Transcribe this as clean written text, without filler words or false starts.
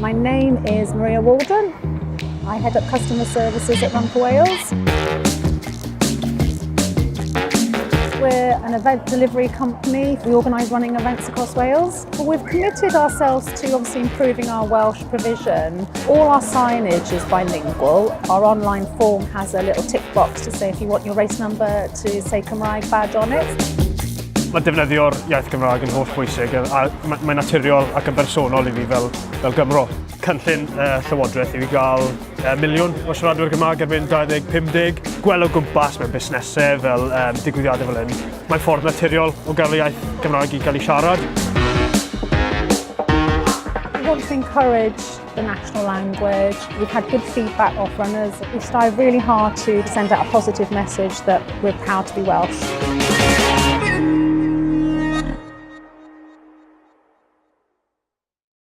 My name is Maria Walden. I head up customer services at Run for Wales. We're an event delivery company. We organise running events across Wales. But we've committed ourselves to obviously improving our Welsh provision. All our signage is bilingual. Our online form has a little tick box to say if you want your race number to say Cymraeg badge on it. Mae defnyddio'r iaith Gymraeg yn holl bwysig a mae'n naturiol ac yn bersonol i fi fel, fel Gymro. Cynllun Llywodraeth yw i gael miliwn o siaradwyr Gymraeg erbyn 2050. Gweld o gwmpas mewn busnesau fel um, digwyddiadau fel hyn. Mae'n ffordd naturiol o gael y iaith Gymraeg i gael ei siarad. We want to encourage the national language. We've had good feedback off runners. We strive really hard to send out a positive message that we're proud to be Welsh.